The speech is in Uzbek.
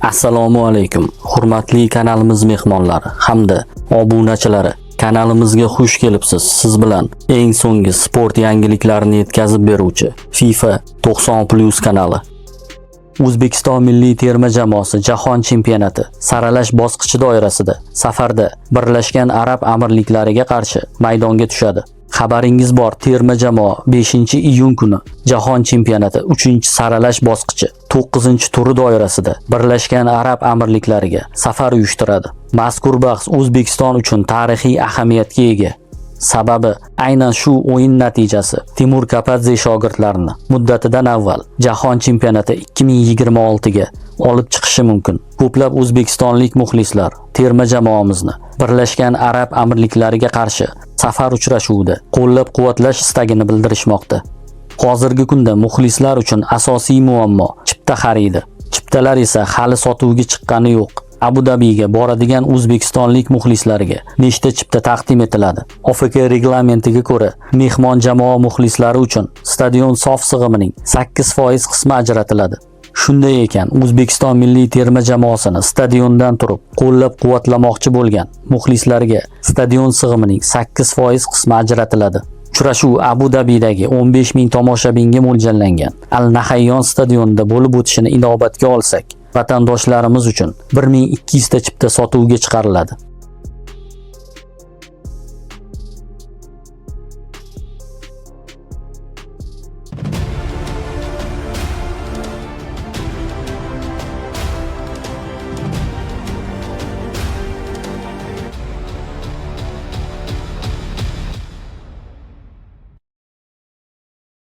Assalomu alaykum, hurmatli kanalimiz mehmonlari hamda obunachilari. Kanalimizga xush kelibsiz. Siz bilan eng so'nggi sport yangiliklarini yetkazib beruvchi FIFA 90+ kanali. O'zbekiston milliy terma jamoasi Jahon chempionati saralash bosqichi doirasida safarda Birlashgan Arab Amirliklariga qarshi maydonga tushadi. Xabaringiz bor, terma jamoa 5-iyun kuni Jahon chempionati 3-saralash bosqichi 9-turi doirasida Birlashgan Arab Amirliklariga safar uyushtiradi. Mazkur bahs O'zbekiston uchun tarixiy ahamiyatga ega. Sababi aynan shu o'yin natijasi Timur Kapadze shogirdlarini muddatidan avval Jahon chempionati 2026 ga olib chiqishi mumkin. Ko'plab o'zbekistonlik muxlislar terma jamoamizni Birlashgan Arab Amirliklariga qarshi safar uchrashuvida qo'llab-quvvatlash istagini bildirishmoqda. Hozirgi kunda muxlislar uchun asosiy muammo chipta xaridi. Chiptalar esa hali sotuvga chiqqani yo'q. Abu Dabiga boradigan o'zbekistonlik muxlislarga nechta chipta taqdim etiladi? OFK reglamentiga ko'ra, mehmon jamoa muxlislari uchun stadion sof sig'imining 8% qismi ajratiladi. Shunday ekan, O'zbekiston milliy terma jamoasini stadiondan turib qo'llab-quvvatlamoqchi bo'lgan muxlislarga stadion sig'imining 8% qismi ajratiladi. Uchrashuv Abu Dabidagi 15 ming tomoshabinga mo'ljallangan Al Nahayyon stadionida bo'lib o'tishini inobatga olsak, vatandoshlarimiz uchun 1200 ta chipta sotuvga chiqariladi.